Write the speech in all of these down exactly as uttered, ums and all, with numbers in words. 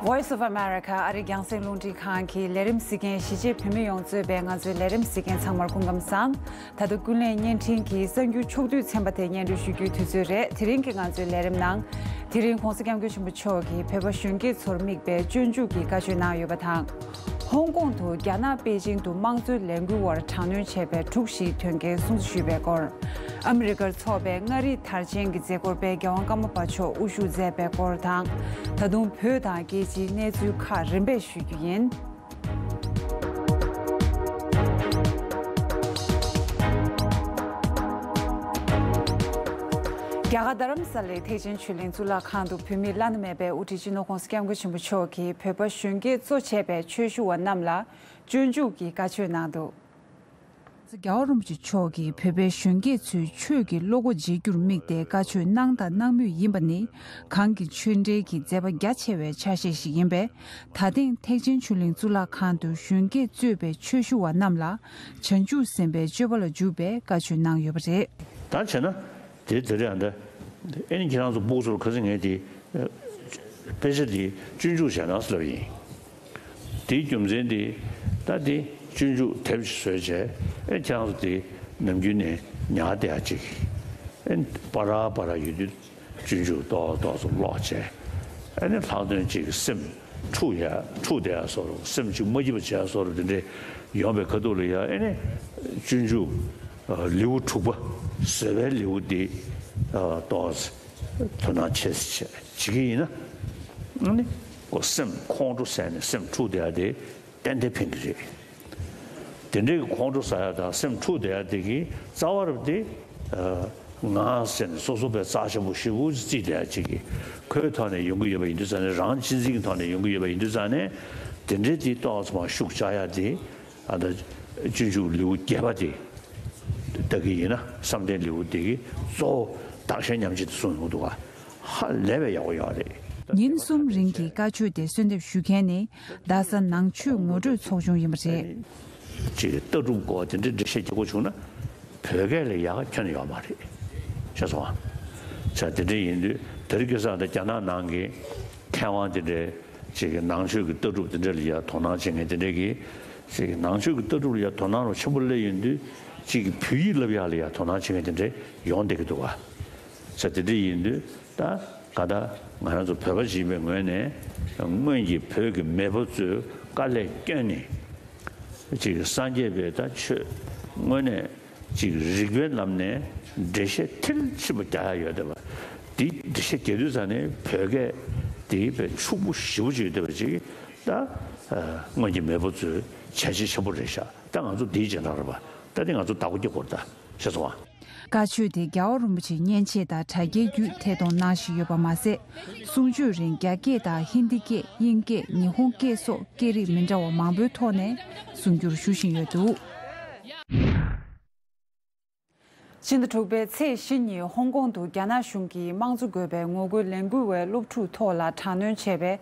Voice of America ཨ་རིའི་རྒྱང་སྲིང་རླུང་འཕྲིན་ཁང་གི་ལས་རིམ་གཟིགས་མཁན་གཞིས་བྱེས་བོད་མི་ཡོངས་གཙོས་པའི་ང་ཚོའི་ལས་རིམ་གཟིགས་མཁན་ཚང་མར་སྐུ་ཁམས་བཟང་། ད་དུང་ཀུན་གླེང་བརྙན་འཕྲིན་གྱི་གསར་འགྱུར་ཕྱོགས་བསྡུས་ཚན་པ་དེ་སྙན་སྒྲོན་ཞུ་རྒྱུའི་དུས་ཚོད་རེད། དེ་རིང་གི་ང་ཚོའི་ལས་རིམ་ནང་། དེ་རིང་༸གོང་ས་༸སྐྱབས་མགོན་ཆེན་པོ་མཆོག་གིས་བོད་པ་གཞོན་སྐྱེས་ཚོར་དམིགས་པའི་སྤྱོད་འཇུག་གི་བཀའ་ཆོས་གནང་ཡོད་པ་དང་། ཧོང་ཀོང་དུ་རྒྱ་ནག་པེ་ཅིང་དུ་དམངས་གཙོའི་ལས་འགུལ་བར་དྲག་གནོན་བྱས་པའི་དྲུག་བཞིའི་དོན་རྐྱེན་སྲུང་བརྩི་ཞུས་པའི་སྐོར། ཨ་མི་རི་ཀར་འཚོགས་པའི་མངའ་རིས་དར་ཆེན་གྱི་མཛད་སྒོར་དཔལ་རྒྱལ་དབང་ཀརྨ་པ་མཆོག་དབུ་བཞུགས་མཛད་པའི་སྐོར་དང་། ད་དུང་བོད་དང་རྒྱལ་སྤྱིའི་གནས་ཚུལ་ཁག་རིམ་པས་ཞུ་རྒྱུ་ཡིན། རྒྱ་གར་རྡ་རམ་ས་ལའི་ཐེག་ཆེན་ཆོས་གླིང་གཙུག་ལག་ཁང་དུ་བོད་མིའི་བླ་ན་མེད་པའི་དབུ་ཁྲིད་སྤྱི་ནོར་༸གོང་ས་༸སྐྱབས་མགོན་ཆེན་པོ་མཆོག་གིས་བོད་པ་གཞོན་སྐྱེས་གཙོ་བྱས་པའི་ཆོས་ཞུ་བ་རྣམས་ལ་སྤྱོད་འཇུག་གི་བཀའ་ཆོས་གནང་འདུག་རྒྱལ་བ་རིན་པོ་ཆེ་མཆོག་གིས་བོད་པའི་གཞོན་སྐྱེས་ཚོའི་ཆོས་ཀྱི་བློ་སྒོ་འབྱེད་རྒྱུར་དམིགས་ཏེ་བཀའ་ཆོས་གནང་དང་གནང་མུས་ཡིན་པ་ནི། གང་གི་ཆོས་འབྲེལ་གྱི་མཛད་པ་རྒྱ་ཆེ་བའི་ཆ་ཤས་ཤིག་ཡིན་པས། ད་ཐེངས་ཐེག་ཆེན་ཆོས་གླིང་གཙུག་ལག་ཁང་དུ་གཞོན་སྐྱེས་གཙོས་པའི་ཆོས་ཞུ་བ་རྣམས་ལ་བྱང་ཆུབ་སེམས་དཔའི་སྤྱོད་པ་ལ་འཇུག་པའི་བཀའ་ཆོས་གནང་ཡོད་པ་རེད། ད་བྱས་ན་དེ་དེ་རེད་ཨ། འདི་ཨེ་ནི་ཁྱེད་རང་ཚོ་སྤུ་གུ་ཚོར་ཁ་སང་ངས་དེ་དཔེ་ཆ་དེ་སྤྱོད་འཇུག་བྱས་ན་ཟེར་ལབ་ཡིན། དེའི་རྒྱུ་མཚན་དེ་ད་དེ་སྤྱོད་འཇུག་དེབ་ཅིག་བཟོས་བྱས་ཨེ་ཁྱེད་རང་ཚོ་དེ་ནམ་རྒྱུན་ནས་ཉར་བསྡད་ཡ་ཅིག་ཨེ་པ་ར་པ་ར་ཡོད་དུས། སྤྱོད་འཇུག་ཏོག་ཏོག་ཙམ་ཀློག་བྱས། ཨ་ནི་ལྷག་དོན་ཅིག་སེམས་འཁྲུག་ཡ་འཁྲུག་བསྡད་ཡ་བཟོ་འདྲ་སེམས་ཅིག་མ་སྐྱིད་པ་བྱེད་ཡ་བཟོ་འདྲ་དེ་འདྲས་ཡོང་བའི་ཁ་ཐུག་ལ་ཡ་ཨ་ནི་སྤྱོད་འཇུག་ལེའུ་དྲུག་པ་བཟོད་པའི་ལེའུ་འདི་ཏོག་ཙམ་དོ་སྣང་ཆེ་ཙམ་བྱེད་ཀྱི་ཡིན་ན་ཨ་ནི་ཁོ་སེམས་ཁོང་ཁྲོ་ཟ་ནས་སེམས་འཁྲུག་བསྡད་ཡ་དེ། ཏན་ཏན་ཕན་གྱི་རེད། དེ་འདྲའི་གི་ཁོང་ཁྲོ་ཟ་ཡ་དང་སེམས་འཁྲུག་བསྡད་ཡ་དེ་གི་རྩ་བ་རུ་དེ་ང་ཟེར་ནས་སོ་སོ་པའི་རྩ་ཆེན་པོ་ཞེ་པོ་ཅིག་བརྩིས་བསྡད་ཡ་ཅིག་གི་ཁོའི་ཐོག་ནས་ཡོང་གི་ཡོད་པ་ཡིན་དུས་ཙང་ནས་རང་གཅེས་འཛིན་གྱི་ཐོག་ནས་ཡོང་གི་ཡོད་པ་ཡིན་དུས་ཙང་ནས་དེ་འདྲའི་དེ་ཏོག་ཙམ་ཤུགས་བཅག་ཡ་དེ་ཨ་ད་སྤྱོད་འཇུག་ལེའུ་བརྒྱད་པ་དེ་ལྟ་གི་ཡིན་ན་བསམ་གཏན་ལེའུ་དེ་གི་གཙོ་བོ་བདག་གཞན་མཉམ་བརྗེ་དེ་གསུངས་ཡོང་འདུག་ག་ཧ་ལས་པའི་ཡག་པོ་ཡོད་རེད། ཉིན་གསུམ་རིང་གི་བཀའ་ཆོས་དེ་གསོལ་འདེབས་ཞུ་མཁན་ནི་རྡ་ས་ནང་ཆོས་ངོ་སྤྲོད་ཚོགས་ཆུང་ཡིན་པ་རེད། ཅིག་ལྟ་གྲུབ་སྐོར་དེ་འདྲའི་འགྲེལ་བཤད་རྒྱག་དགོས་བྱུང་ན་བོད་སྐད་ལ་ཡག་ཁྱོན་ནས་ཡོད་མ་རེད། ཤེས་སོང་ཨ། ཆ་དེ་འདྲ་ཡིན་དུས་དེ་རིང་ཁ་སང་དེ་རྒྱ་ནག་ནང་གི་མཁས་དབང་དེ་འདྲའི་ཅིག་གི་ནང་ཆོས་ཀྱི་ལྟ་གྲུབ་དེ་འདྲ་ལ་ཡ་དོ་སྣང་བྱེད་མཁན་དེ་འདྲའི་གི་ཅིག་གི་ནང་ཆོས་ཀྱི་ལྟ་གྲུབ་ལ་ཡ་དོ་སྣང་རོ་ཆེན་པོ་སླེབས་ཡོང་དུས་ཅིག་གི་བོད་ཡིག་བསླབ་ཡག་ལ་ཡ་དོ་སྣང་བྱེད་མཁན་དེ་འདྲ་ཡོང་བསྡད་ཀྱི་འདུག་ག་ཆ་དེ་འདྲ་ཡིན་དུས་ད་ག་ད་ང་རང་ཚོ་བོད་པ་ཡིན་པའི་ངོས་ནས་སྔོན་གྱི་བོད་ཀྱི་མེས་པོ་ཚོས་དཀའ་ལས་བསྐྱོན་ནས་ཅིག་སངས་རྒྱས་པའི་ད་ཆོས་དངོས་གནས་ཅིག་རིགས་པའི་ལམ་ནས་འགྲེལ་བཤད་མཐིལ་ཕྱིན་པ་རྒྱག་ཡ་ཡོད་བསྡད་པ། དེ་འགྲེལ་བཤད་རྒྱག་དུས་ཙང་ནས་བོད་སྐད་དེ་བས་ཕྱུག་པོ་ཞེ་པོ་ཅིག་ཡོད་བསྡད་པ་ཅིག་ད་སྔོན་གྱི་མེས་པོ་ཚོའི་བྱས་རྗེས་ཆེན་པོ་རེད་ཤག་ད་ང་ཚོ་དེའི་རྗེས་འབྲང་རེད་པ། ད་དེ་ང་ཚོ་བདག་པོ་རྒྱག་དགོས་རེད་ད། ཤེས་སོང་ཨ། བཀའ་ཆོས་དེ་རྒྱལ་བ་རིན་པོ་ཆེའི་མཉེན་ཆས་དང་དྲ་རྒྱའི་བརྒྱུད་ཐད་གཏོང་གནང་བཞིན་ཡོད་པ་མ་ཟད། གསུང་ཆོས་རིང་རྒྱ་སྐད་དང་ཧིན་དི་སྐད། དབྱིན་སྐད། ཉི་ཧོང་སྐད་སོགས་སྐད་རིགས་མི་འདྲ་བ་མང་པོའི་ཐོག་ནས་གསུང་སྒྱུར་ཞུ་བཞིན་ཡོད་འདུག་ཕྱི་ཟླ་དྲུག་པའི་ཚེས་བཞི་ཉིན་ཧོང་ཀོང་དུ་རྒྱ་ནག་གཞུང་གིས་དམངས་གཙོ་དགོས་པའི་ངོ་རྒོལ་ལས་འགུལ་བའི་སློབ་ཕྲུག་ཐོག་ལ་དྲག་གནོན་བྱས་པའི་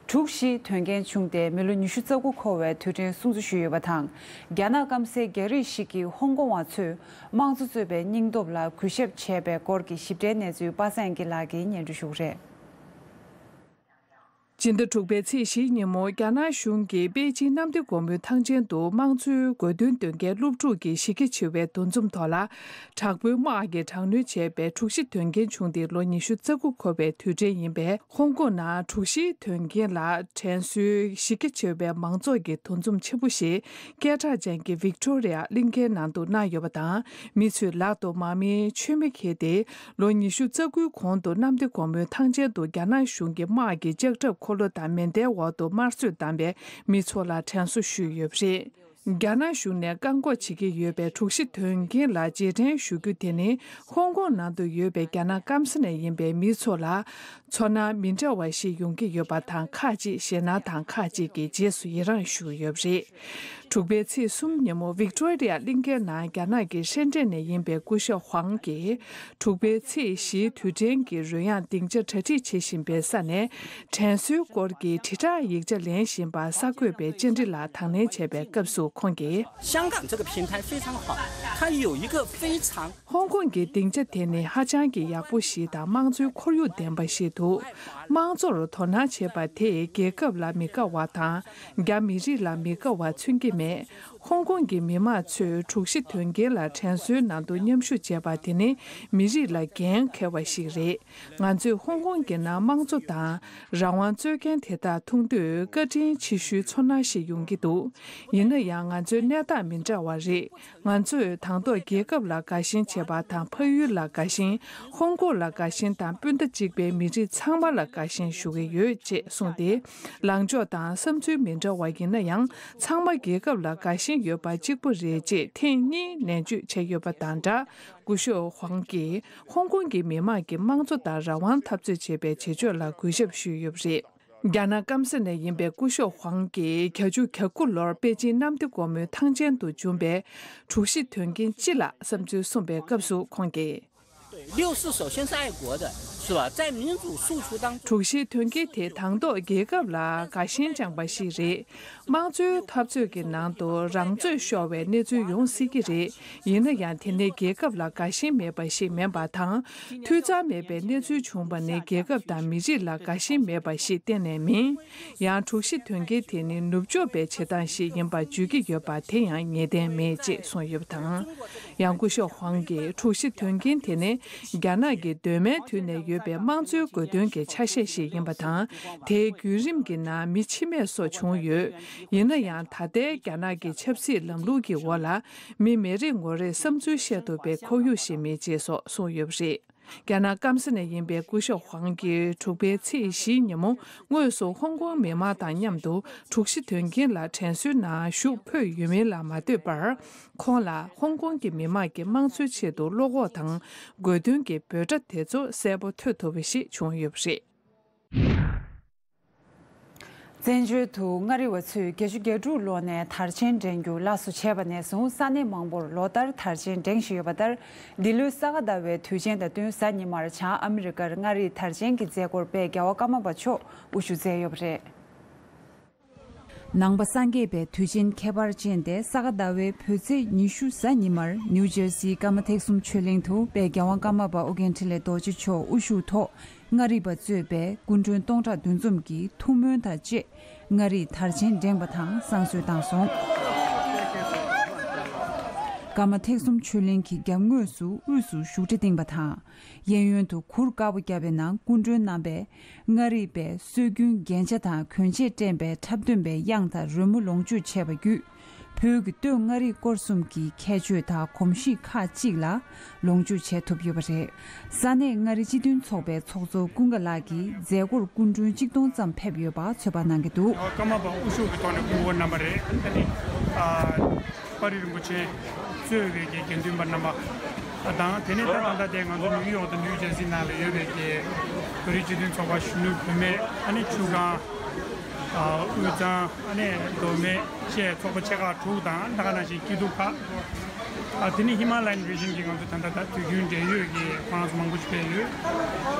དྲུག་བཞིའི་དོན་རྐྱེན་བྱུང་སྟེ་མི་ལོ་ཉི་ཤུ་རྩ་དགུ་འཁོར་བའི་དུས་དྲན་སྲུང་བརྩི་ཞུས་ཡོད་པ་དང་། རྒྱ་ནག་སྐམ་སའི་རྒྱ་རིགས་ཤིག་གིས་ཧོང་ཀོང་བ་ཚོས་དམངས་གཙོ་རྩོད་པའི་སྙིང་སྟོབས་ལ་གུས་ཞབས་བྱས་པའི་སྐོར་གྱི་ཞིབ་ཕྲའི་གནས་ཚུལ་པ་སངས་སྐྱིད་ལགས་ཀྱིས་སྙན་སྒྲོན་ཞུ་གི་རེད། སྤྱི་ཟླ་དྲུག་པའི་ཚེས་བཞིའི་ཉིན་མོ་རྒྱ་ནག་གཞུང་གིས་པེ་ཅིང་གནམ་བདེ་སྒོ་མོའི་ཐང་ཆེན་དུ་དམངས་གཙོའི་དགོས་འདུན་འདོན་མཁན་སློབ་ཕྲུག་གི་གཞི་རྒྱ་ཆེ་བའི་འདུ་འཛོམས་ཐོག་ལ་དྲག་པོའི་དམག་གིས་དྲག་གནོན་བྱས་པའི་དྲུག་བཞི་དོན་རྐྱེན་བྱུང་སྟེ་ལོ་ཉི་ཤུ་རྩ་དགུ་འཁོར་བའི་དུས་དྲན་ཡིན་པས། ཧོང་ཀོང་ནང་དྲུག་བཞིའི་དོན་རྐྱེན་ལ་དྲན་གསོའི་གཞི་རྒྱ་ཆེ་བའི་མང་ཚོགས་ཀྱི་འདུ་འཛོམས་ཆེན་པོ་ཞིག་སྐད་གྲགས་ཅན་གྱི་ཝིག་ཊོ་རི་ཡ་གླིང་ཁའི་ནང་དུ་གནང་ཡོད་པ་དང་། མི་ཚོས་ལག་ཏུ་དམག་མིའི་མཆོད་མེ་འཁྱེར་ཏེ། ལོ་ཉི་ཤུ་རྩ་དགུའི་གོང་དུ་གནམ་བདེ་སྒོ་མོའི་ཐང་ཆེན་དུ་རྒྱ་ནག་གཞུང་གིས་དམག་གི་ལྕགས་ཁྲབ་འཁོར་ལོ་དང་མེ་མདའི་འོག་ཏུ་དམར་གསོད་བཏང་བའི་མི་ཚོགས་ལ་དྲན་གསོ་ཞུས་ཡོད་པ་རེད། རྒྱ་ནག་གཞུང་ནས་བཀག་འགོག་བྱེད་ཀྱི་ཡོད་པའི་དྲུག་བཞི་དོན་རྐྱེན་ལ་རྗེས་དྲན་ཞུ་རྒྱུ་དེ་ནི་ཧོང་ཀོང་ནང་དུ་ཡོད་པའི་རྒྱ་ནག་སྐམ་ས་ནས་ཡིན་པའི་མི་ཚོ་ལ་ཚོར་སྣང་མི་འདྲ་བ་ཞིག་ཡོང་གི་ཡོད་པ་དང་། ཁག་ཅིག་ཞེད་སྣང་དང་ཁག་ཅིག་གིས་རྗེས་སུ་ཡི་རངས་ཞུས་ཡོད་པ་རེད། དྲུག་པའི་ཚེས་གསུམ་ཉིན་མོ་ཝིག་ཏོ་རི་ཡ་གླིང་ཁའི་ནང་རྒྱ་ནག་གི་ཧྲེན་ཀྲེན་ནས་ཡིན་པའི་སྐུ་ཞབས་ཧུའང་གིས། དྲུག་པའི་ཚེས་བཞིའི་དུས་དྲན་གྱི་རོལ་དབྱངས་སྡིངས་ཆ་གྲ་སྒྲིག་བྱེད་བཞིན་པའི་ས་ནས། དྲན་གསོའི་སྐོར་གྱི་དྲིལ་བསྒྲགས་ཡིག་ཆ་ལེན་བཞིན་པ་གསར་འགོད་པས་བཅར་འདྲི་ལ་དང་ལེན་བྱས་པའི་སྐབས་སུ་ཁོང་གིས། 香港这个平台非常好，它有一个非常 ཧོང་ཀོང་གི་སྡིངས་ཆ་དེ་ནི་ཧ་ཅང་གི་ཡག་པོ་ཞིག་དང་དམངས་གཙོའི་ཁོར་ཡུག་ལྡན་པ་ཞིག་འདུག་དམངས་གཙོར་དོ་སྣང་བྱེད་པ་དེས་རྒྱལ་ཁབ་ལ་མི་དགའ་བ་དང་། རྒྱ་མི་རིགས་ལ་མི་དགའ་བ་མཚོན་གྱི་མེད། ཧོང་ཀོང་གི་མི་མང་ཚོས་དྲུག་བཞི་དོན་རྐྱེན་ལ་དྲན་གསོའི་ནང་དུ་མཉམ་ཞུགས་བྱས་པ་དེ་ནི་མི་རིགས་ལ་འགན་འཁྱེར་བ་ཞིག་རེད། ང་ཚོས་ཧོང་ཀོང་གི་ནང་དམངས་གཙོ་དང་། རང་དབང་རྩོད་མཁན་དེ་དག་མཐོང་དུས་བཀའ་དྲིན་ཆེ་ཤོས་ཚོར་སྣང་ཞིག་ཡོང་གི་འདུག་ཡིན་ན་ཡང་ང་ཚོའི་གནས་སྟངས་མི་འདྲ་བ་རེད། ང་ཚོས་དང་ཐོག་རྒྱལ་ཁབ་ལ་དགའ་ཞེན་བྱེད་པ་དང་། ཕ་ཡུལ་ལ་དགའ་ཞེན། ཧོང་ཀོང་ལ་དགའ་ཞེན་དང་། སྤུན་ཟླ་གཅིག་པའི་མི་རིགས་ཚང་མ་ལ་དགའ་ཞེན་ཞུ་གི་ཡོད་ཅེས་གསུངས་ཏེ། ལངས་ཕྱོགས་དང་བསམ་ཚུལ་མི་འདྲ་བ་ཡིན་ན་ཡང་། ཚང་མ་རྒྱལ་ཁབ་ལ་དགའ་ཞེན་ཡོད་པ་གཅིག་པུ་རེད་ཅེས་ཐེངས་གཉིས་ནན་བརྗོད་བྱས་ཡོད་པ་དང་སྦྲགས། སྐུ་ཞབས་ཧུའང་གིས་ཧོང་ཀོང་གི་མི་མང་གི་དམངས་གཙོ་དང་རང་དབང་འཐབ་རྩོད་བྱེད་པའི་བྱེད་ཕྱོགས་ལ་གུས་ཞབས་ཞུས་ཡོད་པ་རེད། རྒྱ་ནག་སྐམ་ས་ནས་ཡིན་པའི་སྐུ་ཞབས་ཧུའང་གིས་བརྒྱད་ཅུ་གྱ་དགུ་ལོར་པེ་ཅིན་གནམ་བདེ་སྒོ་མོའི་ཐང་ཆེན་དུ་བྱུང་བའི་དྲུག་བཞི་དོན་རྐྱེན་སྤྱི་ལ་བསམ་ཚུལ་གསུངས་པའི་སྐབས་སུ་ཁོང་གིས། 六四首先是爱国的，是吧？在民主诉求当中， དྲུག་བཞི་དོན་རྐྱེན་དེ་དང་ཐོག་རྒྱལ་ཁབ་ལ་དགའ་ཞེན་བཅངས་པ་ཞིག་རེད། དམངས་གཙོའི་འཐབ་རྩོད་ཀྱི་ནང་དུ་རང་ཚོད་ཤོར་བའི་གནས་ཚུལ་ཡོང་སྲིད་ཀྱི་རེད། ཡིན་ན་ཡང་དེ་ནི་རྒྱལ་ཁབ་ལ་དགའ་ཞེན་མེད་པ་ཞིག་མིན་པ་དང་། འཐུས་ཚང་མེད་པའི་གནས་ཚུལ་བྱུང་བ་ནི་རྒྱལ་ཁབ་དང་མི་རིགས་ལ་དགའ་ཞེན་མེད་པ་ཞིག་གཏན་ནས་མིན། ཡང་དྲུག་བཞི་དོན་རྐྱེན་དེ་ནི་ནུབ་ཕྱོགས་པའི་བྱེད་སྟངས་ཤིག་ཡིན་པ་བརྗོད་ཀྱི་ཡོད་པ་དེ་ཡང་ངེས་གཏན་མེད་ཅེས་གསུངས་ཡོད་པ་དང་། ཡང་སྐུ་ཞབས་ཧུའང་གིས་དྲུག་བཞི་དོན་རྐྱེན་དེ་ནི་རྒྱ་ནག་གི་གདོད་མའི་དུས་ནས་ཡོད་པའི་དམངས་གཙོའི་དགོས་འདུན་གྱི་ཆ་ཤས་ཤིག་ཡིན་པ་དང་། དེའི་བརྒྱུད་རིམ་གྱི་ནང་མི་འཆི་རྨས་སོགས་བྱུང་ཡོད། ཡིན་ན་ཡང་ད་ལྟའི་རྒྱ་ནག་གི་ཆབ་སྲིད་ལམ་ལུགས་ཀྱི་འོག་ལ་མི་མི་རེ་ངོ་རེས་བསམ་ཚུལ་བཤད་ཐུབ་པའི་ཁོར་ཡུག་ཞིག་མེད་ཅེས་སོགས་གསུངས་ཡོད་པ་རེད། རྒྱ་ནག་སྐམ་ས་ནས་ཡིན་པའི་སྐུ་ཞབས་ཧུའང་གིས་དྲུག་པའི་ཚེས་བཞིའི་ཉིན་མོ་དངོས་སུ་ཧོང་ཀོང་མི་མང་དང་མཉམ་དུ་དྲུག་བཞི་དོན་རྐྱེན་ལ་དྲན་གསོའི་ནང་ཞུགས་ཕོད་ཡོད་མིན་ལ་མ་ལྟོས་པར། ཁོང་ལ་ཧོང་ཀོང་གི་མི་མང་གི་དམངས་གཙོའི་ཆེད་དུ་བློ་ཁོག་དང་དགོས་འདུན་གྱི་འབོད་སྒྲ་དེ་ཚོ་གསལ་པོ་ཐོས་ཐུབ་པ་ཞིག་བྱུང་ཡོད་པ་རེད། བཙན་བྱོལ་དུ་མངའ་རིས་པ་ཚོས་བརྒྱད་ཅུ་གྱ་དྲུག་ལོ་ནས་དར་ཆེན་འགྲན་རྒྱུ་སླར་གསོ་བྱས་པ་ནས་བཟུང་ས་གནས་མང་པོར་ལོ་ལྟར་དར་ཆེན་འགྲན་བཞིན་ཡོད་པ་ལྟར། འདི་ལོའི་ས་ག་ཟླ་བའི་དུས་ཆེན་དང་བསྟུན་གཟའ་ཉི་མར་བྱང་ཨ་མི་རི་ཀར་མངའ་རིས་དར་ཆེན་གྱི་མཛད་སྒོར་དཔལ་རྒྱལ་བ་ཀརྨ་པ་མཆོག་དབུ་བཞུགས་མཛད་ཡོད་པ་རེད། ནང་པ་སངས་རྒྱས་པའི་དུས་ཆེན་ཁྱད་པར་ཅན་དེ་ས་ག་ཟླ་བའི་བོད་ཚེས་ཉི་ཤུ་གཟའ་ཉི་མར་ནིའུ་ཇར་སིའི་ཀརྨ་ཐེག་གསུམ་ཆོས་གླིང་དུ་དཔལ་རྒྱལ་དབང་ཀརྨ་པ་ཨོ་རྒྱན་འཕྲིན་ལས་རྡོ་རྗེ་མཆོག་དབུ་བཞུགས་ཐོག་མངའ་རིས་པ་གཙོས་པའི་སྐུ་མགྲོན་སྟོང་ཕྲག་བདུན་འཛོམས་ཀྱིས་ཐུགས་སྨོན་དང་བཅས་མངའ་རིས་དར་ཆེན་བསྒྲེངས་པ་དང་བསང་གསོལ་བཏང་སོང་། ཀརྨ་ཐེག་གསུམ་ཆོས་གླིང་གི་རྒྱབ་ངོས་སུ་དབུས་སུ་བཞུགས་ཁྲི་བཏིང་པ་དང་། གཡས་གཡོན་དུ་གུར་དཀར་པོ་བརྒྱབ་པའི་ནང་སྐུ་མགྲོན་རྣམ་པས་མངའ་རིས་པའི་སྲོལ་རྒྱུན་རྒྱན་ཆ་དང་གྱོན་ཆས་སྤྲས་པའི་འཁྲབ་སྟོན་པའི་དབྱངས་དང་རོལ་མོ་ལོངས་སྤྱོད་བྱས་པ་བརྒྱུད། བོད་ཀྱི་སྟོད་མངའ་རིས་སྐོར་གསུམ་གྱི་ཁྱད་ཆོས་དང་གོམས་གཤིས་ཁག་ཅིག་ལ་ལོངས་སྤྱོད་བྱེད་ཐུབ་ཡོད་པ་རེད། ས་གནས་མངའ་རིས་སྤྱི་མཐུན་ཚོགས་པའི་ཚོགས་གཙོ་ཀུན་དགའ་ལགས་ཀྱིས་མཛད་སྒོར་སྐུ་མགྲོན་གཅིག་སྟོང་ཙམ་ཕེབས་ཡོད་པ་ཚོད་དཔག་གནང་གི་འདུག་ཀརྨ་པ་དབུ་བཞུགས་ཀྱི་ཐོག་ནས་སྐུ་ངོ་རྣམ་པ་རེད། ཨ་ནི་ཨ། དཔའ་རིས་རིན་པོ་ཆེ་གཙོས་པའི་གི་དགེ་འདུན་པ་རྣམ་པ་དང་། དེ་ནས་ད་ད་ལྟ་དེ་ང་ཚོ་ནིའུ་ཡོག་དང་ནིའུ་ཇར་སི་ནང་ལ་ཡོད་པའི་གི་བོད་རིགས་སྤྱི་མཐུན་ཚོགས་པ་གཞོན་ནུ་བུད་མེད། ཨ་ནི་ཆུ་སྒང་། ཨ། དབུས་གཙང་། ཨ་ནི་མདོ་སྨད་བཅས་ཚོགས་པ་ཆེ་ཁག་དྲུག་དང་། ད་ག་ནང་བཞིན་སྐྱིད་སྡུག་ཁག་ཨ། དེ་ནི་ཧི་མ་ལ་ཡན་རི་ཇན་གྱི་ང་ཚོ་ད་ལྟ་ད་དུས་རྒྱུན་འབྲེལ་ཡོད་ཀྱི་ཁོང་རྣམ་ཚོ་མང་པོ་ཞིག་ཕེབས་ཡོད།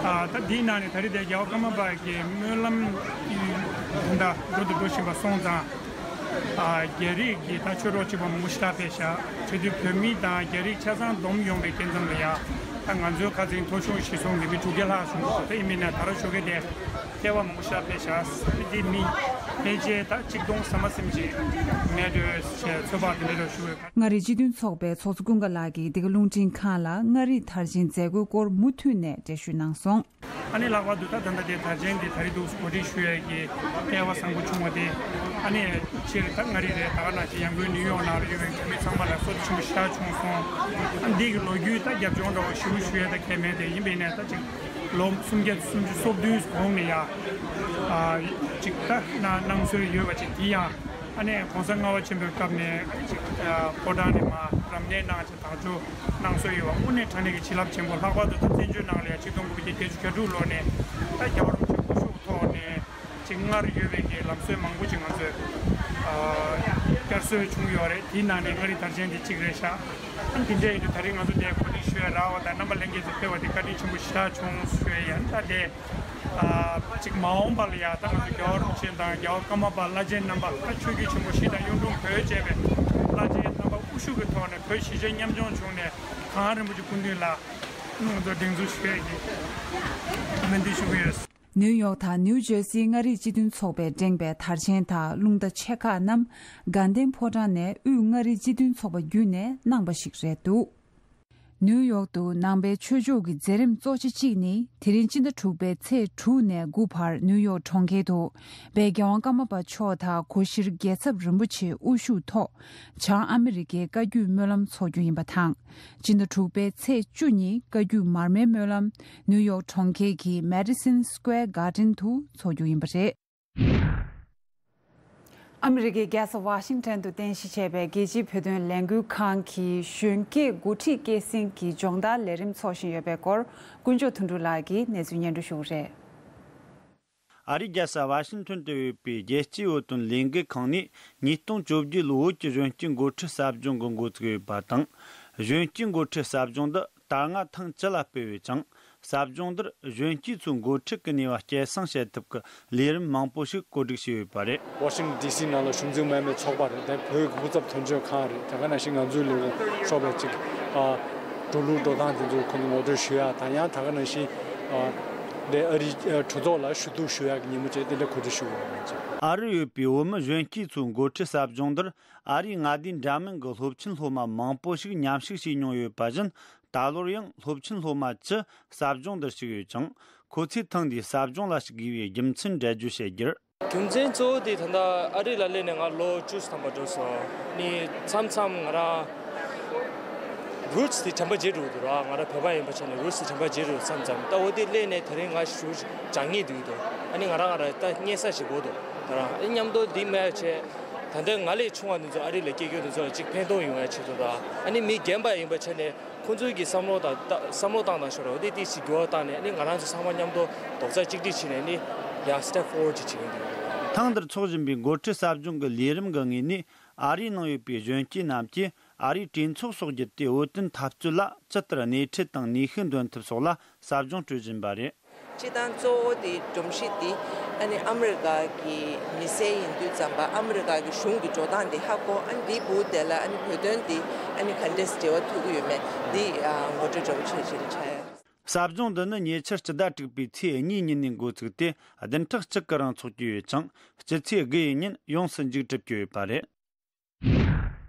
ཨ། ད་དེའི་ནང་ནས་ད་རེས་དེ་རྒྱལ་བ་ཀརྨ་པ་གི་སྨོན་ལམ་གྱི་ད་འགྲོ་དང་འགྲོ་བཞིན་པ་སོང་ཙང་། ཨ། རྒྱ་རིགས་ཀྱི་ད་ཆོས་གྲོགས་གཅིག་པ་མང་པོ་ཞེ་དྲག་ཕེབས་ཤག་བྱེད་དུས་བོད་མི་དང་རྒྱ་རིགས་ཆ་ཚང་བསྡོམས་ཡོང་བའི་སྐབས་ཙམ་ལ་ཡ། ད་ང་ཚོའི་ཁ་སང་ཐོ་གཞུང་གཞིར་བཟུང་གི་མི་དྲུག་བརྒྱ་ལྷག་བྱུང་འདུག་ད་ཡིན་མིན་ན་ད་ར་ཞོགས་ཀས་དེ་ཕལ་བ་མང་པོ་ཞེ་དྲག་ཕེབས་ཤག་དེ་མི་ཕལ་ཆེར་ད་གཅིག་སྟོང་ཟ་མ་ཟིན་ཅིག་མེད་འགྲོ་ཞེས་ཚོད་དཔག་དེ་འདྲ་ཞུ་འོས། མངའ་རིས་སྤྱི་མཐུན་ཚོགས་པའི་ཚོགས་གཙོ་ཀུན་དགའ་ལགས་ཀྱིས་འདི་ག་རླུང་འཕྲིན་ཁང་ལ་མངའ་རིས་དར་ཆེན་མཛད་སྒོའི་སྐོར་མུ་མཐུད་ནས་འགྲེལ་བཤད་གནང་སོང་། ཨ་ནི་ལྷག་པར་དུ་ད་ད་ལྟ་དེ་དར་ཆེན་འདི་ད་རེས་འདུག་གོ་སྒྲིག་ཞུ་ཡས་ཀྱི་སྐལ་བ་བཟང་པོ་བྱུང་བ་དེ། ཨ་ནི་སྤྱིར་ད་མངའ་རིས་རེད། ད་ག་ནང་བཞིན་ཡང་སྒོས་ནིའུ་ཡོག་ནང་ལ་ཡོད་པའི་བོད་མི་ཚང་མ་ལ་བསོད་བདེ་ཆེན་པོ་ཞེ་དྲག་བྱུང་སོང་། ཨ། འདི་གི་ལོ་རྒྱུས་ད་རྒྱབ་ལྗོངས་འདྲ་བོ་ཞིབ་པོ་ཞུ་ཡས་ད་གལ་མེད་དེ། ཡིན་པ་ཡིན་ནའི་ད་ཅིག་ལོ་སུམ་བརྒྱ་སུམ་ཅུ་སོ་བདུན་གོང་ནས་ཡ། ཨ། ཅིག་ད་གནང་གནང་སྲོལ་ཡོད་པ་ཅིག་དེ་ཡང་། ཨ་ནི་གོང་ས་ལྔ་པ་ཆེན་པོའི་སྐབས་ནས་ཅིག་ཨ། ཕོ་བྲང་ནས་མར་རབ་གནས་གནང་བྱས་དར་ལྕོག་གནང་སྲོལ་ཡོད་པ། དངོས་གནས་དྲང་གནས་ཀྱི་བྱིན་རླབས་ཆེན་པོ། ལྷག་པར་དུ་ད་བཙན་བྱོལ་ནང་ལ་ཡང་ཆིག་སྟོང་དགུ་བརྒྱ་བརྒྱད་ཅུ་གྱ་དྲུག་ལོ་ནས་ད་རྒྱལ་བ་རིན་པོ་ཆེ་སྐུ་གཤེགས་ཐོག་ནས་ ཅིག་སྔར་ཡོད་པའི་གི་ལམ་སྲོལ་མང་པོ་ཅིག་ང་ཚོས་ཨ་བསྐྱར་གསོ་བྱུང་ཡོད་རེད། དེའི་ནང་ནས་མངའ་རིས་དར་ཆེན་དེ་གཅིག་རེད་ཤག་ཨ་དེ་འདྲ་ཡིན་དུས་ད་རིང་ང་ཚོ་འདིར་གོ་སྒྲིག་ཞུ་ཡ་རག་པ་དང་། རྣམ་པ་ལྷན་རྒྱས་ཚོ་ཕེབས་པ་དེ་བཀའ་དྲིན་ཆེན་པོ་ཞེ་དྲག་བྱུང་ཞུ་ཡ་ཡིན། ད་དེ་ཨ་ཅིག་མ་འོངས་པ་ལ་ཡ་ད་ང་ཚོ་རྒྱལ་བ་རིན་པོ་ཆེ་དང་རྒྱལ་བ་ཀརྨ་པ་བླ་ཆེན་རྣམ་པ། ད་ཆོས་བརྒྱུད་ཆེན་པོ་བཞི་དང་གཡུང་དྲུང་བོད་བཅས་པའི་བླ་ཆེན་རྣམ་པ་དབུ་བཞུགས་ཀྱི་ཐོག་ནས་བོད་གཞིས་བྱེས་མཉམ་སྐྱོང་བྱུང་ནས་གངས་རིན་པོ་ཆེ་སྐུ་མདུན་ལ་ང་ཚོ་སྒྲེང་འཛུགས་ཞུ་ཡ་ཡིན། སྨོན་འདུན་ཞུ་གི་ཡོད། ནིའུ་ཡོག་དང་ནིའུ་ཇར་སིའི་མངའ་རིས་སྤྱི་མཐུན་ཚོགས་པས་བསྒྲེངས་པའི་དར་ཆེན་དང་རླུང་རྟ་ཆེ་ཁག་རྣམས་དགའ་ལྡན་ཕོ་བྲང་ནས་དབུས་མངའ་རིས་སྤྱི་མཐུན་ཚོགས་པ་བརྒྱུད་ནས་གནང་བ་ཞིག་རེད་འདུག་ནིའུ་ཡོག་ཏུ་ནང་པའི་ཆོས་ཕྱོགས་ཀྱི་མཛད་རིམ་གཙོ་ཆེ་གཅིག་ནི། དེ་རིང་སྤྱི་ཟླ་དྲུག་པའི་ཚེས་དྲུག་ནས་དགུ་བར་ནིའུ་ཡོག་གྲོང་ཁྱེར་དུ་དཔལ་རྒྱལ་དབང་ཀརྨ་པ་མཆོག་དང་གོ་ཤྲི་རྒྱལ་ཚབ་རིན་པོ་ཆེའི་དབུ་བཞུགས་ཐོག་བྱང་ཨ་མི་རི་ཀའི་བཀའ་བརྒྱུད་སྨོན་ལམ་འཚོགས་རྒྱུ་ཡིན་པ་དང་། སྤྱི་ཟླ་དྲུག་པའི་ཚེས་བཅུ་ཉིན་བཀའ་བརྒྱུད་མར་མེའི་སྨོན་ལམ་ནིའུ་ཡོག་གྲོང་ཁྱེར་གྱི་Madison Square Garden དུ་འཚོགས་རྒྱུ་ཡིན་པ་རེད། ཨ་མི་རི་ཀའི་རྒྱལ་ས་ཝ་ཤིང་ཊོན་དུ་རྟེན་གཞི་བྱས་པའི་རྒྱལ་སྤྱིའི་བོད་དོན་ལས་འགུལ་ཁང་གི་གཞོན་སྐྱེས་འགོ་ཁྲིད་སྐྱེད་སྲིང་གི་སྦྱོང་བརྡར་ལས་རིམ་འཚོགས་བཞིན་ཡོད་པའི་སྐོར། དཀོན་མཆོག་དོན་གྲུབ་ལགས་ཀྱིས་གནས་ཚུལ་སྙན་སྒྲོན་ཞུ་གི་རེད། ཨ་རིའི་རྒྱལ་ས་ཝ་ཤིང་ཊོན་དུ་ཡོད་པའི་རྒྱལ་སྤྱིའི་བོད་དོན་ལས་འགུལ་ཁང་ནས་ཉིས་སྟོང་བཅོ་བརྒྱད་ལོའི་བོད་ཀྱི་གཞོན་སྐྱེས་འགོ་ཁྲིད་ཟབ་སྦྱོང་གི་འགོ་བཙུགས་ཡོད་པ་དང་། གཞོན་སྐྱེས་འགོ་ཁྲིད་ཟབ་སྦྱོང་འདི་ད་སྔ་ཐེངས་བཅུ་ལ་སྤེལ་ཡོད་ཅིང་། ཟབ་སྦྱོང་འདིར་གཞོན་སྐྱེས་ཚོའི་འགོ་ཁྲིད་ཀྱི་ནུས་པ་སྐྱེད་སྲིང་བྱེད་ཐབས་ཀྱི་ལས་རིམ་མང་པོ་ཞིག་གོ་སྒྲིག་བྱས་ཡོད་པ་རེད། ཝ་ཤིང་ཊོན་ཌི་སི་ནང་ལ་གཞུང་འཛིན་མ་ཡིན་པའི་ཚོགས་པ་རེད། དེ་བོད་ཀྱི་སྐུ་ཚབ་དོན་གཅོད་ཁང་རེད། དེ་ག་ནང་བཞིན་ང་ཚོའི་ལས་ཁུངས་ཤོག་པའི་ཅིག་ཨ་འགྲོ་ལུགས་འགྲོ་སྟངས་དེ་ཚོ་ཁོང་ཚོ་ངོ་སྤྲོད་ཞུ་ཡ་དང་། ཡང་དེ་ག་ནང་བཞིན་ཨ་དེ་ཨ་རིའི་ཨ་གྲོས་ཚོགས་ལ་ཞུ་གཏུག་ཞུ་ཡ་གི་ཉིན་མོ་བྱས་དེ་འདྲ་གོ་སྒྲིག་ཞུ་དགོས་པ་རེད། ཨ་རིར་ཡོད་པའི་བོད་མི་གཞོན་སྐྱེས་ཚོའི་འགོ་ཁྲིད་ཟབ་སྦྱོང་འདིར་ཨ་རིའི་མངའ་སྡེ་འདྲ་མིན་གྱི་སློབ་ཆེན་སློབ་མ་མང་པོ་ཞིག་མཉམ་ཞུགས་བྱས་མྱོང་ཡོད་པ་བཞིན། ད་ལོར་ཡང་སློབ་ཆེན་སློབ་མ་བཅུ་ཟབ་སྦྱོང་འདིར་ཞུགས་ཡོད་ཅིང་། ཁོ་ཚོས་ཐེངས་འདིའི་ཟབ་སྦྱོང་ལ་ཞུགས་དགོས་པའི་རྒྱུ་མཚན་འགྲེལ་བརྗོད་བྱེད་རྒྱུར། རྒྱུ་མཚན་གཙོ་བོ་དེ་ད་ལྟ་ཨ་རི་ལ་སླེབས་ནས་ང་ལོ་བཅུ་ཐམ་པ་འགྲོ་སོང་། ནི་མཚམས་མཚམས་ང་རང་རུ་ཊི་སི་དེ་དྲན་པ་བརྗེད་འགྲོ་གི་འདུག་ར། ང་རང་བོད་པ་ཡིན་པ་བྱས་ནས་རུ་ཊི་སི་དྲན་པ་བརྗེད་འགྲོ་མཚམས་མཚམས། ད་འོ་དེ་སླེབས་ནས་དེ་རིང་ང་ཞུ་སྦྱང་ངེས་འདུག་འདུག་ཨ་ནི་ང་རང་ང་རང་ད་སྙན་ས་ཞིག་དགོས་འདུག་ད་རང་ཨ་ནི་མཉམ་དུ་འདི་མེད་བྱས། ད་ལྟ་ང་ལས་ཆུང་བ་འདི་ཚོ་ཨ་རི་ལ་སྐྱེས་རྒྱུ་འདི་ཚོ་ལ་ཅིག་ཕན་ཐོགས་ཡོང་ཡ་ཆེད་དུ་དང་། ཨ་ནི་མི་རྒན་པ་ཡིན་པ་བྱས་ནས་ཁོང་ཚོའི་གི་བསམ་བློ་དང་ད་བསམ་བློ་བཏང་དང་ཤོར་བ་དེ་ཏིག་ཅིག་འགྱུར་བ་བཏང་ནས། ཨ་ནི་ང་རང་ཚོ་ཚང་མ་མཉམ་དུ་རྡོག་རྩ་གཅིག་སྒྲིལ་བྱས་ནས་ནི་ཡང་སི་ཊེབ་ཕོར་ཝར་ཌི་ཅིག་བྱེད་ཀྱི་འདུག་ཐེངས་འདིར་འཚོགས་བཞིན་པའི་འགོ་ཁྲིད་ཟབ་སྦྱོང་གི་ལས་རིམ་གྱི་ངོས་ནས། ཨ་རིའི་ནང་ཡོད་པའི་གཞོན་སྐྱེས་རྣམས་ཀྱིས་ཨ་རིའི་གྲོས་ཚོགས་སོགས་བརྒྱུད་དེ་བོད་དོན་འཐབ་རྩོད་ལ་ཇི་ལྟར་སྣེ་ཁྲིད་དང་ནུས་ཤུགས་འདོན་ཐབས་སོགས་ལ་ཟབ་སྦྱོང་སྤྲོད་བཞིན་པ་རེད། སྤྱིར་བཏང་གཙོ་བོ་དེ་སྒྲོམ་གཞི་དེ་ཨ་ནི་ཨ་མི་རི་ཀ་གི་མི་སེར་ཡིན་དུས་ཙམ་པ་ཨ་མི་རི་ཀ་གི་གཞུང་གི་འགྲོ་སྟངས་དེ་ཧ་གོ། ཨ་ནི་དེའི་སྦུག་དེ་ལ་ཨ་ནི་བོད་དོན་དེ་ཨ་ནི་ག་འདྲས་འབྲེལ་བ་ཐུག་གི་ཡོད་མེད་དེ་ཨ་ངོ་སྤྲོད་འདྲ་པོ་བྱེད་བཞིན་ཆགས་ཡ། ཟབ་སྦྱོང་འདི་ནི་ཉེ་ཆར་སྤྱི་ཟླ་དྲུག་པའི་ཚེས་གཉིས་ཉིན་ནས་འགོ་བཙུགས་ཏེ་བདུན་ཕྲག་གཅིག་གི་རིང་འཚོགས་ཀྱི་ཡོད་ཅིང་། སྤྱི་ཚེས་དགུ་ཡི་ཉིན་ཡོངས་སུ་མཇུག་གྲུབ་ཀྱི་ཡོད་པ་རེད།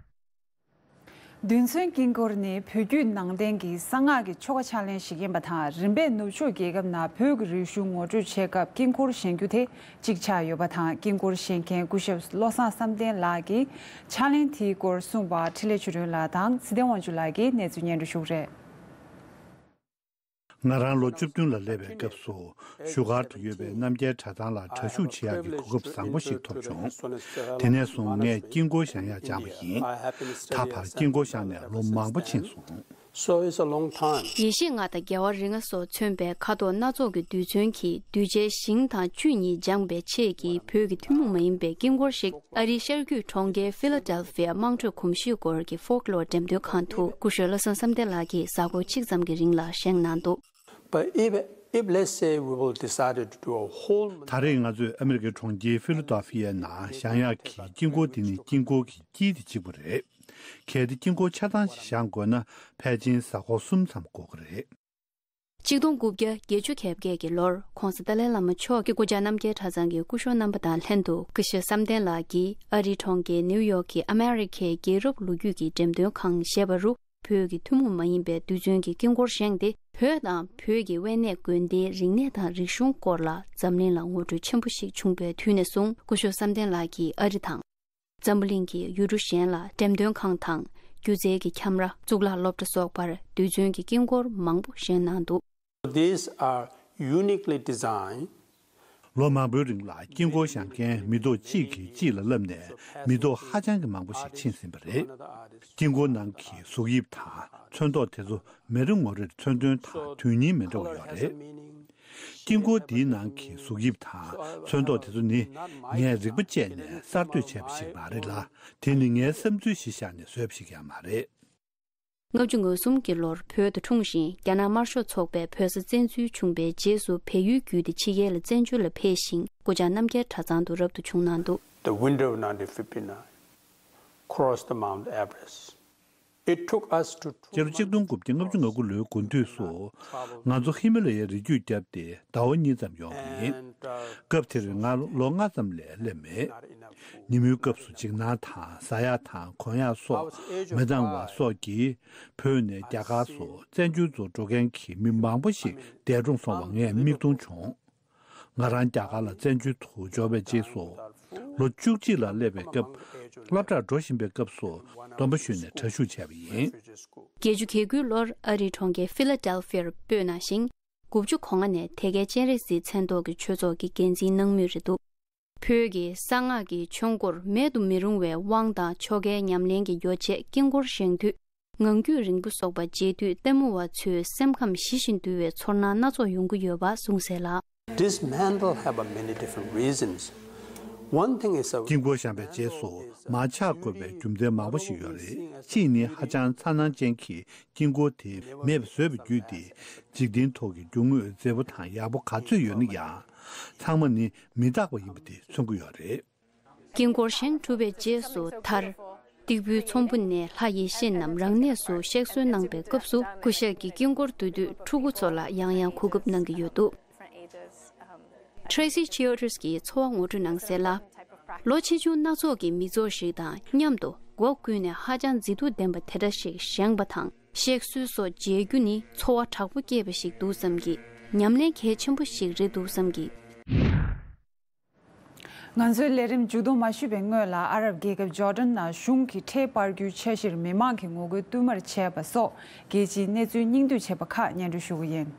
རྡུལ་ཚོན་དཀྱིལ་འཁོར་ནི་བོད་བརྒྱུད་ནང་བསྟན་གྱི་གསང་སྔགས་ཀྱི་ཆོ་ག་ཕྱག་ལེན་ཞིག་ཡིན་པ་དང་། རིམ་པས་ནུབ་ཕྱོགས་རྒྱལ་ཁབ་ནང་བོད་ཀྱི་རིག་གཞུང་ངོ་སྤྲོད་བྱེད་སྐབས་དཀྱིལ་འཁོར་བཞེངས་རྒྱུ་དེ་གཅིག་ཆགས་ཡོད་པ་དང་། དཀྱིལ་འཁོར་བཞེངས་མཁན་སྐུ་ཞབས་བློ་བཟང་བསམ་གཏན་ལགས་ཀྱིས་ཕྱག་ལེན་དེའི་སྐོར་གསུངས་པ་འཕྲིན་ལས་ཆོས་སྒྲོན་ལགས་དང་ཚེ་བརྟན་དབང་ཕྱུག་ལགས་ཀྱིས་གནས་ཚུལ་སྙན་སྒྲོན་ཞུ་གི་རེད། ང་རང་ལོ་བཅུ་བདུན་ལ་སླེབས་པའི་སྐབས་སུ། བཞུགས་སྒར་དུ་ཡོད་པའི་རྣམ་རྒྱལ་གྲྭ་ཚང་ལ་གྲྭ་ཞུགས་བྱེད་ཡག་གི་གོ་སྐབས་བཟང་པོ་ཞིག་ཐོབ་བྱུང་། དེ་ནས་བཟུང་ངས་དཀྱིལ་འཁོར་བཞེངས་ཡག་སྦྱངས་པ་ཡིན། ད་བར་དཀྱིལ་འཁོར་བཞེངས་ནས་ལོ་མང་པོ་ཕྱིན་སོང་། So it's a long time. ཡེ་ཤེས་མངའ་བདག་རྒྱལ་བ་རིགས་ལྔ་སོགས་མཚོན་པའི་ཁ་དོག་སྣ་ཚོགས་ཀྱི་རྡུལ་ཚོན་གྱིས་གདུལ་བྱའི་ཞིང་དང་བཅུད་གཉིས་སྦྱངས་པའི་ཆེད་ཀྱི་བོད་ཀྱི་ཐུན་མོང་མ་ཡིན་པའི་དཀྱིལ་འཁོར་ཞིག་ཨ་རིའི་ཤར་རྒྱུད་གྲོང་ཁྱེར་ཕི་ལ་ཌེལ་ཕི་ཡ་དམངས་ཁྲོད་གོམས་གཤིས་སྐོར་གྱི་ཕོག་ལོར་འགྲེམས་སྟོན་ཁང་དུ་སྐུ་ཞབས་བློ་བཟང་བསམ་གཏན་ལགས་ཀྱིས་གཟའ་འཁོར་གཅིག་ཙམ་གྱི་རིང་ལ་བཞེངས་གནང་འདུག But if, if let's say we will decided to do a whole ད་རེས་ང་ཚོས་ཨ་མི་རི་ཀའི་གྲོང་ཁྱེར་ཕི་ལ་ཌེལ་ཕི་ཡའི་ནང་བཞེངས་ཡག་གི་དཀྱིལ་འཁོར་དེ་ནི་དཀྱིལ་འཁོར་གྱི་དཀྱིལ་དེ་གཅིག་པུ་རེད། གལ་ཏེ་དཀྱིལ་འཁོར་ཆ་ཚང་ཞིག་བཞེངས་དགོས་ན་ཕལ་ཆེར་གཟའ་འཁོར་གསུམ་ཙམ་འགོར་གྱི་རེད། ཆིག་སྟོང་དགུ་བརྒྱ་བརྒྱད་ཅུ་གྱ་བརྒྱད་ཀྱི་ལོར་༧གོང་ས་ཏཱ་ལའི་བླ་མ་མཆོག་གིས་སྐུ་བཅར་རྣམ་རྒྱལ་གྲྭ་ཚང་གི་སྐུ་ཞབས་རྣམ་པ་དང་ལྷན་དུ་སྐུ་ཞབས་བསམ་གཏན་ལགས་ཀྱིས་ཨ་རིའི་གྲོང་ཁྱེར་ནིའུ་ཡོག་གི་ཨ་མེ་རི་ཁའི་རྒྱལ་རབས་ལོ་རྒྱུས་ཀྱི་འགྲེམས་སྟོན་ཁང་ཞེས་པ་རུ་བོད་ཀྱི་ཐུན་མོང་མ་ཡིན་པའི་རྡུལ་ཚོན་གྱི་དཀྱིལ་འཁོར་བཞེངས་ཏེ། བོད་དང་བོད་ཀྱི་དབེན་གནས་དགོན་སྡེའི་རིག་གནས་དང་རིག་གཞུང་སྐོར་ལ་འཛམ་གླིང་ལ་ངོ་སྤྲོད་ཆེན་པོ་ཞིག་བྱུང་བའི་དུས་ནས་བཟུང་སྐུ་ཞབས་བསམ་གཏན་ལགས་ཀྱིས་ཨ་རི་དང་། འཛམ་བུ་གླིང་གི་ཡུལ་གྲུ་གཞན་ལ་འགྲེམས་སྟོན་ཁང་དང་། སྒྱུ་རྩལ་གྱི་ཁྱམས་ར། གཙུག་ལག་སློབ་གྲྭ་སོགས་པར་རྡུལ་ཚོན་གྱི་དཀྱིལ་འཁོར་མང་པོ་བཞེངས་གནང་འདུག These are uniquely designed. ལོ་མང་པོའི་རིང་ལ་དཀྱིལ་འཁོར་བཞེངས་མཁན་མི་ཐོག་གཅིག་གིས་གཅིག་ལ་བསླབས་ནས་མི་ཐོག་ཧ་ཅང་གི་མང་པོ་ཞིག་ཕྱིན་ཟིན་པ་རེད། དཀྱིལ་འཁོར་ནང་གི་གཟུགས་དབྱིབས་དང་ཚོན་མདོག་དེ་ཚོ་མི་རེ་ངོ་རེར་མཚོན་དོན་དང་དོན་སྙིང་མི་འདྲ་བ་ཡོད་རེད། དཀྱིལ་ དཀྱིལ་འཁོར་འདིའི་ནང་གི་གཟུགས་དབྱིབས་དང་ཚོན་མདོག་དེ་ཚོ་ནི་ངས་རིག་པ་སྤྱད་ནས་གསར་གཏོད་བྱས་པ་ཞིག་མ་རེད་ལ། དེ་ནི་ངའི་བསམ་ཚུལ་གཞི་བཞག་ནས་བཟོས་པ་ཞིག་ཀྱང་མ་རེད། ལྔ་བཅུ་ང་གསུམ་གྱི་ལོར་བོད་དུ་འཁྲུངས་ཤིང་། རྒྱ་ནག་དམར་ཤོག་ཚོགས་པས་བོད་ས་བཙན་འཛུལ་བྱུང་བའི་རྗེས་སུ་བལ་ཡུལ་བརྒྱུད་དེ་ཕྱི་རྒྱལ་ལ་བཙན་བྱོལ་ལ་ཕེབས་ཤིང་། སྐུ་བཅར་རྣམ་རྒྱལ་གྲྭ་ཚང་དུ་རབ་ཏུ་བྱུང་གནང་འདུག། The winter of nineteen fifty-nine crossed the Mount Everest. It took us to two སྤྱི་ལོ་ཆིག་སྟོང་དགུ་བརྒྱ་ལྔ་བཅུ་ང་དགུ་ལོའི་དགུན་དུས་སུ། ང་ཚོ་ཧི་མ་ལ་ཡའི་རི་རྒྱུད་བརྒྱབ་སྟེ་ཟླ་བ་གཉིས་ཙམ་ཡོང་བ་ཡིན། སྐབས་དེར་ང་ལོ་ལྔ་ཙམ་ལས་སླེབས་མེད། ཉིན་མོའི་སྐབས་སུ་འཇིགས་སྣང་དང་ཟ་ཡག་དང་གོན་ཡག་སོགས་མི་འདང་བ་སོགས་ཀྱིས་བོད་ནས་རྒྱ་གར་སུ་བཙན་བྱོལ་དུ་འགྲོ་མཁན་གྱི་མི་མང་པོ་ཞིག་འདས་གྲོངས་སོང་བ་ངས་མིག་མཐོང་བྱུང་། ང་རང་རྒྱ་གར་ལ་བཙན་བྱོལ་དུ་འབྱོར་བའི་རྗེས་སུ། ལོ་བཅུ་གཅིག་ལ་སླེབས་པའི་སྐབས། སློབ་གྲྭར་འགྲོ་བཞིན་པའི་སྐབས་སུ་སྡོམ་པ་ཞུས་ནས་གྲྭ་ཞུགས་བྱས་པ་ཡིན། བརྒྱད་ཅུ་གྱ་དགུའི་ལོར་ཨ་རིའི་གྲོང་ཁྱེར་ཕི་ལ་ཌེལ་ཕི་ཡར་སྤོས་གནང་ཞིང་། དགུ་བཅུ་གོ་ལྔ་ནས་དེ་གའི་སྤྱན་རས་གཟིགས་མཚན་ཐོག་གི་ཆོས་ཚོགས་ཀྱི་འགན་འཛིན་གནང་མུས་རེད་འདུག། བོད་ཀྱི་གསང་སྔགས་ཀྱི་ཆོས་འཁོར་མེད་དུ་མི་རུང་བའི་དབང་དང་ཆོ་གའི་ཉམས་ལེན་གྱི་ཡོ་བྱད་དཀྱིལ་འཁོར་བཞེངས་དུས། ངང་རྒྱུད་རིང་པོ་སོགས་པ་མཇལ་དུས་ལྟད་མོ་བ་ཚོའི་སེམས་ཁམས་ཞི་ཞིང་དུལ་བའི་ཚོར་སྣང་སྣ་ཚོགས་ཡོང་གི་ཡོད་པ་གསུངས་གསལ་ལ། Dismantle have a many different reasons. One thing is a དཀྱིལ་འཁོར་བཞེངས་པའི་རྗེས་སུ་མར་ཆག་དགོས་པའི་རྒྱུ་མཚན་མང་པོ་ཞིག་ཡོད་རེད། གཅིག་ནི་ཧ་ཅང་མཚར་སྣང་ཅན་གྱི་དཀྱིལ་འཁོར་དེ་མེད་པ་བཟོས་པ་བརྒྱུད་དེ། འཇིག་རྟེན་ཐོག་གི་རྒྱུ་དངོས་མཛེས་པོ་དང་ཡག་པོ་ག་ཚོད་ཡོད་ན་ཡང་། ཚང་མ་ནི་མི་རྟག་པ་ཡིན་པ་དེ་མཚོན་གྱི་ཡོད་རེད། དཀྱིལ་འཁོར་བཞེངས་གྲུབ་པའི་རྗེས་སུ་མཐར། སྟེགས་བུའི་ཚོམ་བུ་ནས་ལྷ་ཡེ་ཤེས་རྣམས་རང་གནས་སུ་གཤེགས་གསོལ་གནང་པའི་སྐབས་སུ་སྐུ་ཞབས་ཀྱིས་དཀྱིལ་འཁོར་བསྡུ་དུས་ཕྲུ་གུ་ཚོ་ལ་ཡང་ཡང་གོ་སྐབས་གནང་གི་ཡོད་འདུག། Tracy Childress གྱིས་ཚོར་བ་ངོ་སྤྲོད་གནང་གསལ་ལ། ལོ་ཆེ་ཆུང་སྣ་ཚོགས་ཀྱི་མི་ཚོགས་ཤིག་དང་མཉམ་དུ་སྒོ་ཀུན་ནས་ཧ་ཅང་མཛེས་སྡུག་ལྡན་པ་དེ་འདྲ་ཞིག་བཞེངས་པ་དང་། གཤེགས་གསོལ་སོགས་མཇལ་རྒྱུ་ནི་ཚོར་བ་དྲག་པོ་སྐྱེས་པ་ཞིག་འདུག་བསམ་གྱི། ཉམས་ལེན་གལ་ཆེན་པོ་ཞིག་རེད་འདུག་བསམ་གྱི། ང་ཚོའི་ལས་རིམ་མཇུག་བསྡོམས་མ་ཞུས་པའི་སྔོན་ལ། ཨ་རབ་རྒྱལ་ཁབ་ཇོར་ཌན་ནང་གཞུང་གིས་ཁྲལ་སྤར་རྒྱུའི་འཆར་གཞིར་མི་མང་གིས་ངོ་རྒོལ་བསྟུད་མར་བྱས་པ་སོགས་རྒྱལ་སྤྱིའི་གནས་ཚུལ་སྙིང་བསྡུས་བྱས་པ་ཁག་སྙན་སྒྲོན་ཞུ་གི་ཡིན།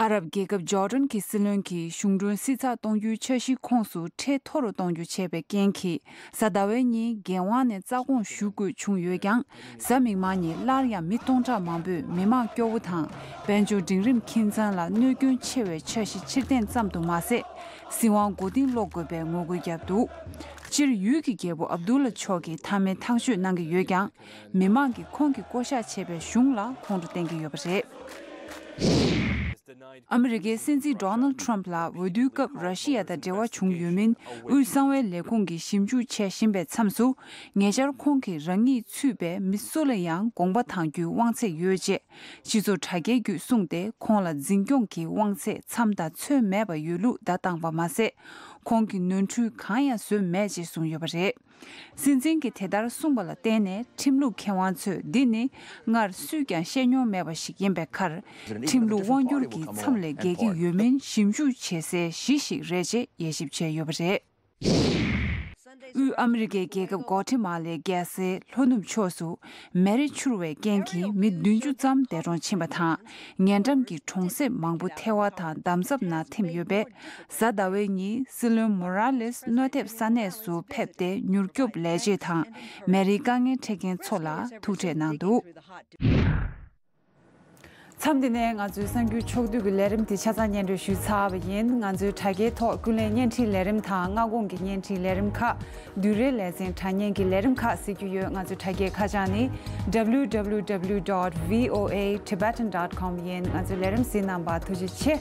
ཨ་རབ་རྒྱལ་ཁབ་ཇོར་ཌན་གྱི་སྲིད་བློན་གྱིས་གཞུང་གྲོན་བསྲི་ཚགས་གཏོང་རྒྱུའི་འཆར་གཞིའི་ཁོངས་སུ་ཁྲལ་མཐོ་རུ་གཏོང་རྒྱུ་བྱས་པའི་རྐྱེན་གྱིས། གཟའ་ཟླ་བའི་ཉིན་འགན་དབང་ནས་རྩ་དགོངས་ཞུ་དགོས་བྱུང་ཡོད་ཀྱང་། གཟའ་མིག་དམར་ཉིན་སླར་ཡང་མི་སྟོང་ཕྲག་མང་པོས་མི་དམངས་སྐྱོ་བོ་དང་། དཔལ་འབྱོར་འབྲིང་རིམ་ཁྱིམ་ཚང་ལ་གནོད་སྐྱོན་ཆེ་བའི་འཆར་གཞི་ཕྱིར་འཐེན་ཙམ་དུ་མ་ཟད། སྲིད་དབང་མགོ་རྟིང་སློག་དགོས་པའི་ངོ་རྒོལ་བརྒྱབ་འདུག། སྤྱིར་ཡུལ་གྱི་རྒྱལ་པོ་ཨབ་དུ་ལ་མཆོག་གིས་མཐའ་མའི་ཐག་གཅོད་གནང་གི་ཡོད་ཀྱང་། མི་མང་གིས་ཁོང་གིས་བསྐོ་གཞག་བྱས་པའི་གཞུང་ལ་ཁོང་ཁྲོ་བསྟན་གྱི་ཡོད་པ་རེད། ཨ་མི་རི་ཀའི་སྲིད་འཛིན་ཌོ་ནལ་ཊམ་ལ་འོས་བསྡུའི་སྐབས་ར་ཤི་ཡ་དང་འབྲེལ་བ་བྱུང་ཡོད་མིན་དབུས་གསང་བའི་ལས་ཁུངས་ཀྱིས་ཞིབ་འཇུག་བྱེད་བཞིན་པའི་མཚམས་སུ། ཉེ་ཆར་ཁོང་གིས་རང་ཉིད་ཚུད་པའི་མི་སུ་ལ་ཡང་དགོངས་པ་དྭངས་རྒྱུའི་དབང་ཚད་ཡོད་ཅེས་སྤྱི་ཚོགས་དྲ་རྒྱའི་བརྒྱུད་གསུངས་ཏེ། ཁོང་ལ་འཛིན་སྐྱོང་གི་དབང་ཚད་མཚམས་དང་ཚོད་མེད་པ་ཡོད་ལུགས་བརྡ་བཏང་པ་མ་ཟད། ཁོང་གིས་ནོར་འཁྲུལ་གང་ཡང་བཟོས་མེད་ཅེས་གསུངས་ཡོད་པ་རེད། སྲིད་འཛིན་གྱིས་དེ་ལྟར་གསུངས་པ་ལ་བརྟེན་ནས། ཁྲིམས་ལུགས་མཁས་དབང་ཚོས་འདི་ནི་སྔར་སུས་ཀྱང་བཤད་མྱོང་མེད་པ་ཞིག་ཡིན་པའི་ཁར། ཁྲིམས་ལུགས་དབང་སྒྱུར་གྱི་མཚམས་ལས་འགལ་གྱི་ཡོད་མིན་ཞིབ་འཇུག་བྱེད་སའི་གཞི་ཞིག་རེད་ཅེས་དབྱེ་ཞིབ་བྱས་ཡོད་པ་རེད། དབུས་ཨ་མི་རི་ཀའི་རྒྱལ་ཁབ་གོ་ཐི་མ་ལའི་རྒྱལ་སའི་ལྷོ་ནུབ་ཕྱོགས་སུ། མེ་རི་འཕྱུར་བའི་རྐྱེན་གྱིས་མི་བདུན་ཅུ་ཙམ་འདས་གྲོངས་ཕྱིན་པ་དང་། ཉེ་འགྲམ་གྱི་གྲོང་གསེབ་མང་པོ་ཐལ་བ་དང་འདམ་རྫབ་ནང་ཐིམ་ཡོད་པས། གཟའ་ཟླ་བའི་ཉིན་སྲིད་བློན་མོ་ར་ལེས་གནོད་ཐེབས་ས་གནས་སུ་ཕེབས་ཏེ། མྱུར་སྐྱོབ་ལས་བྱེད་དང་མེ་རིའི་དཀའ་ངལ་འཕྲད་མཁན་ཚོ་ལ་ཐུག་འཕྲད་གནང་འདུག། མཚམས་འདི་ནས་ང་ཚོའི་གསར་འགྱུར་ཕྱོགས་བསྡུས་ཀྱི་ལས་རིམ་དེ་ཆ་ཚང་སྙན་སྒྲོན་ཞུས་ཚར་བ་ཡིན། ང་ཚོའི་དྲ་རྒྱའི་ཐོག་ཀུན་གླེང་བརྙན་འཕྲིན་ལས་རིམ་དང་། སྔ་དགོང་གི་བརྙན་འཕྲིན་ལས་རིམ་ཁག་བསྡུས་རའི་ལེ་ཚན་དྲ་བརྙན་གྱི་ལས་རིམ་ཁག་གཟིགས་རྒྱུ་ཡོད། ང་ཚོའི་དྲ་རྒྱའི་ཁ་བྱང་ནི་W W W dot V O A Tibetan dot com ཡིན། ང་ཚོའི་ལས་རིམ་གཟིགས་གནང་བར་ཐུགས་རྗེ་ཆེ།